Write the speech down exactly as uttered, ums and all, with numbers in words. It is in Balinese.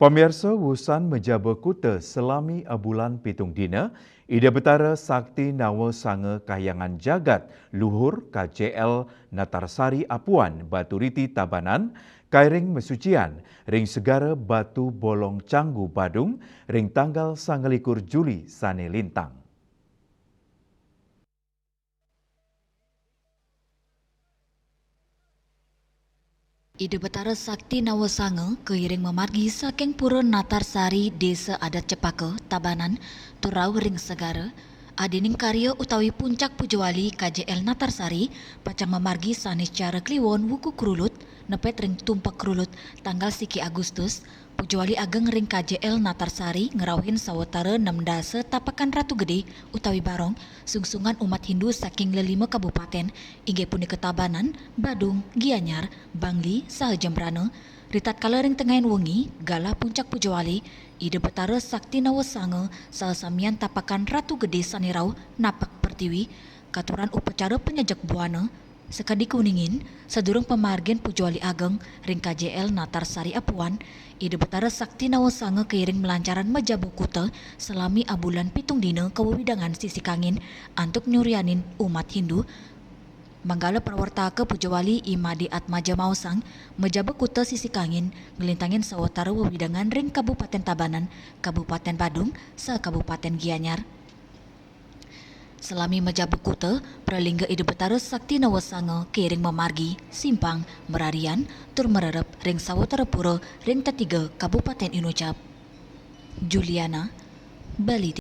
Pamiarsa, wusan majaba kuta salami abulan pitung dina, Ida Betara Sakti Nawa Sanga Kahyangan Jagat Luhur K J L Natarsari Apuan Baturiti Tabanan kairing masucian ring Segara Batu Bolong Canggu Badung ring tanggal sangalikur Juli sane lintang. Ida Betara Sakti Nawa Sanga kairing mamargi saking Pura Natarsari, Desa Adat Cepaka, Tabanan, tur rauh ring Segara, adening karya utawi puncak pujawali K J L Natarsari, pacang mamargi sanis cara kliwon wuku krulut, nepet ring tumpek krulut, tanggal siki Agustus, pujawali ageng ring K J L Natarsari ngrauhin sawatara nem dasa tapakan Ratu Gede utawi barong, sungsungan umat Hindu saking lelima kabupaten, inggih punika Tabanan, Badung, Gianyar, Bangli, saha Jembrana, ritatkala ring tengahin wengi, galah puncak pujawali, Ida Betara Sakti Nawa Sanga saha samian tapakan Ratu Gede sane rauh napak pertiwi, katuran upacara panyejek buana, sakadi kuningin, sadurung pamargin pujawali ageng ring K J L Natarsari Apuan, Ida Betara Sakti Nawa Sanga kairing malancaran majaba kuta salami abulan pitung dina kawewidangan sisi kangin antuk nyurianin umat Hindu. Manggala prawartaka pujawali I Made Atmaja maosang, majaba kuta sisi kangin nglintangin sawatara wewidangan ring Kabupaten Tabanan, Kabupaten Badung, saha Kabupaten Gianyar. Salami majaba kuta, pralingga Ida Betara Sakti Nawa Sanga kairing mamargi, simpang, mararian, tur marerep ring sawatara pura ring tetiga Kabupaten inucap. Juliana, Bali